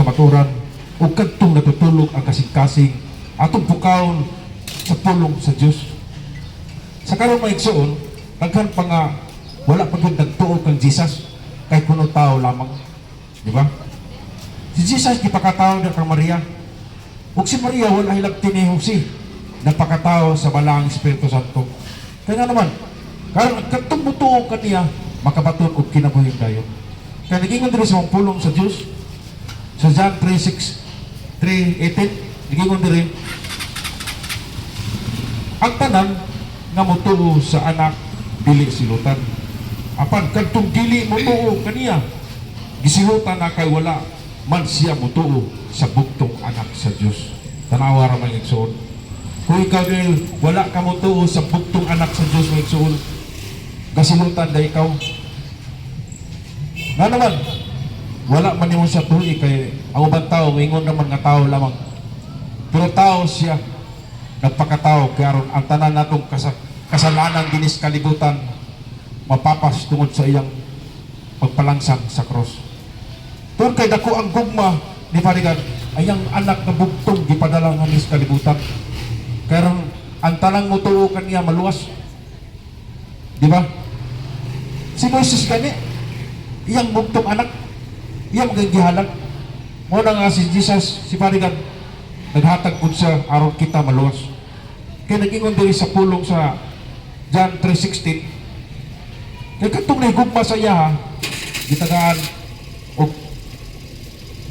kamaturan ug kadtong natutulog ang kasing-kasing atong pukawon sa pulong sa Dios. Sa karon, mga igsoon, daghan pa nga wala pa gyud nagtuo kang Jesus kay kuno tao lamang. Di ba? Si Jesus gipakatao na kang Maria. Ug si Maria wala hilabti ni Jose. Napakatao sa Balaang Espiritu Santo. Kaya nga naman, karon ang kadtong mutuo kaniya makabaton og kinabuhing dayon. Kaya nagingon diri sa mga pulong sa Dios sa John 3:6 3:18, nagingon diri, "Ang tanan nga motuo sa Anak dili silutan. Apan kadtong dili motuo kaniya gisilutan na kay wala man siya motuo sa bugtong Anak sa Dios." Tanawa ra, mga igsoon. Kung ikaw dahil wala ka motuo sa bugtong Anak sa Dios, mga igsoon, gasilutan da ikaw. Nga naman, wala man nimo sa tuig kay ang ubang tao moingon naman nga tao lamang. Pero tao siya, nagpakatao kay aron ang tanan natong kasalanan dinis kalibutan mapapas tungod sa iyang pagpalangsang sa cross. Tungod kay dako ang gugma ni Father God, ayang anak nga bugtong gipadala nga sa kalibutan. Kay aron ang tanang motuo kaniya maluwas. Di ba? Si Moises gani, iyang bugtong anak, iyang gihalag. Mao na nga si Jesus, si Father God, naghatag pud siya aron kita maluwas. Kaya nag-ingon diri sa pulong sa John 3:16, kay kadtong nahigugma sa iya, gitagaan og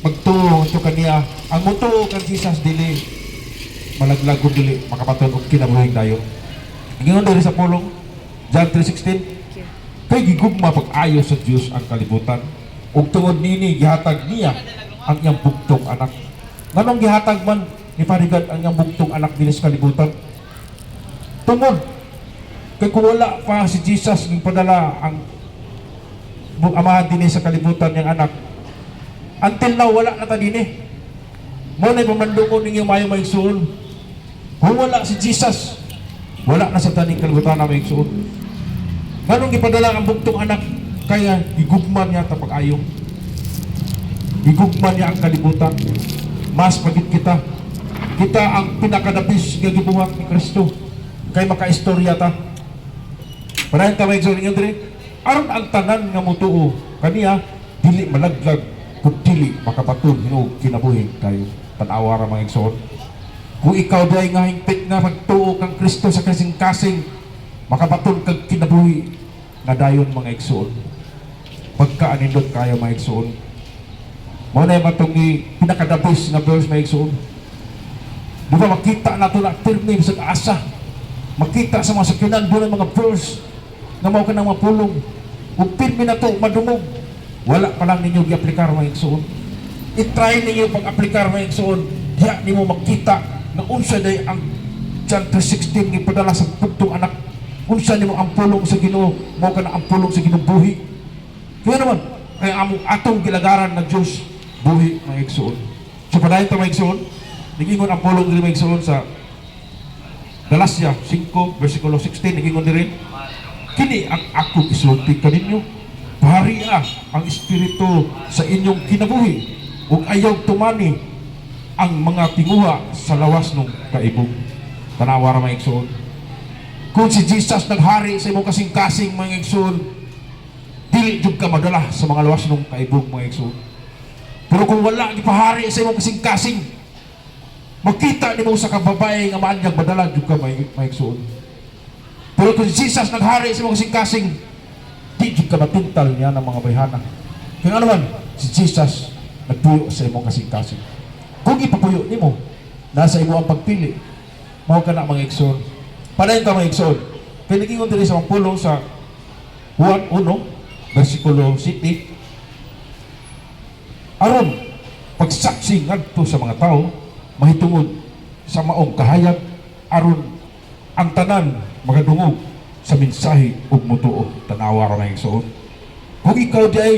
magtuo to kaniya. Ang motuo kan Jesus dili malaglag ug dili makabaton og kinabuhing dayon. Ingon diri sa pulong John 3:16, "Kay gigugma pag-ayo sa Dios ang kalibutan ug tungod nini gihatag niya ang iyang bugtong Anak." Nganong gihatag man ni Father God ang iyang bugtong Anak dinhi sa kalibutan? Tungod kay kung wala pa si Jesus gipadala ang Amahan dinhi sa kalibutan niyang Anak, until now wala na ta dinhi. Mao na pamandungon ninyo maayo, mga igsoon. Kung wala si Jesus, wala na sa taning kalibutan na, mga igsoon. Nganong gipadala ang bugtong Anak? Kaya gigugma niya ta pag-ayo. Gigugma niya ang kalibutan. Mas pagit kita. Kita ang pinakadabis nga gibuhat ni Kristo. Kay makaistorya ta. Padayon ta, mga igsoon, inyo diri. "Aron ang tanan nga motuo kaniya dili malaglag kun dili makabaton hinuog kinabuhi kayo." Tan-awa ra, mga igsoon. Kung ikaw diay nga hingpit nga magtuo kang Kristo sa kasing-kasing, makabaton kag kinabuhi nga dayon, mga igsoon. Pagkaanindot kayo, mga igsoon. Mao na yung atong pinakadabis nga verse, mga igsoon. Di ba makita nato na pirmi sa asa? Makita sa mga sakyanan doon ang mga verse nga mao kanang mga pulong. Ug pirmi na to madungog. Wala pa lang ninyo gi-aplikar, mga igsoon. I-try ninyo pag-aplikar, mga igsoon. Diya nimo makita nga unsa day ang John 3:16 nga padala sa bugtong Anak. Unsa nimo ang pulong sa Ginoo, mao kana ang pulong sa Ginoo buhi. Kaya naman, kaya among atong gilagaran na Diyos, buhi, mga igsoon. So padayon ta, mga igsoon, nagingon ang pulong diri, mga igsoon, sa Galacia 5 versikulo 16, nagingon diri, "Kini ang akong isulti kaninyo: Paharia ang Espiritu sa inyong kinabuhi ug ayaw tumani ang mga tinguha sa lawas ng kaibog." Tanawa ra, mga igsoon. Kung si Jesus naghari sa imong kasing-kasing, mga igsoon, dili jud ka madala sa mga lawas ng kaibog, mga igsoon. Pero kung wala gipahari sa imong kasing-kasing, makita nimo sa kababae nga maanyag, madala jud ka, mga igsoon. Pero kung si Jesus naghari sa imong kasing-kasing, di jud ka matintal niya ng mga bayhana. Kaya nga naman, si Jesus nagpuyo sa imong kasing-kasing. Kung ipapuyo nimo, nasa imo ang pagpili. Mao ka na, mga igsoon. Padayon ka, mga igsoon. Kaya nagingon diri sa mga pulong sa Juan 1, versikulo 7, "Aron pagsaksi ngadto sa mga tao mahitungod sa maong kahayag, aron ang tanan makadungog sa mensahe ug mutuo." Tanawa ra, mga igsoon. Kung ikaw di ay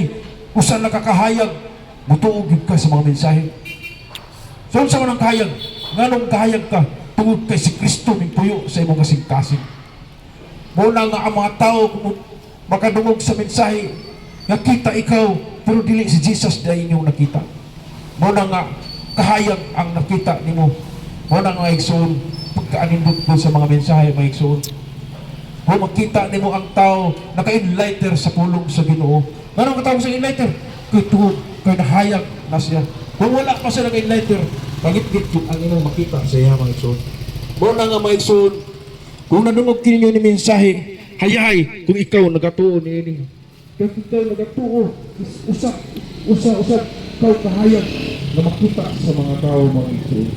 usa nakakahayag, mutuo gyud ka sa mga mensahe. So unsa man ang kahayag? Nganong kahayag ka? Tungod kay si Kristo ning puyo sa imong kasing-kasing. Mao na nga ang mga tao kung makadungog sa mensahe, nakita ikaw, pero dili si Jesus dahil inyong nakita. Mao na nga kahayag ang nakita nimo. Mao na nga, igsoon, pagkaanindot ko sa mga mensahe, mga igsoon. Kung makita nimo ang tao naka-enlighter sa pulong sa Ginoo. Nganong katawag sa enlighter? Kay tuhod, kay nahayag na siya. Kung wala pa siya naka-enlighter, pangitgit yun ang imong makita sa iya, mga igsoon. Mao na nga, mga igsoon, kung nadungog ninyo ni mensahe, hayahay kung ikaw nagatuo niini. Kaya kung ikaw nagatuo, usa, usa, usa, ikaw kahayag na makita sa mga tao, mga igsoon.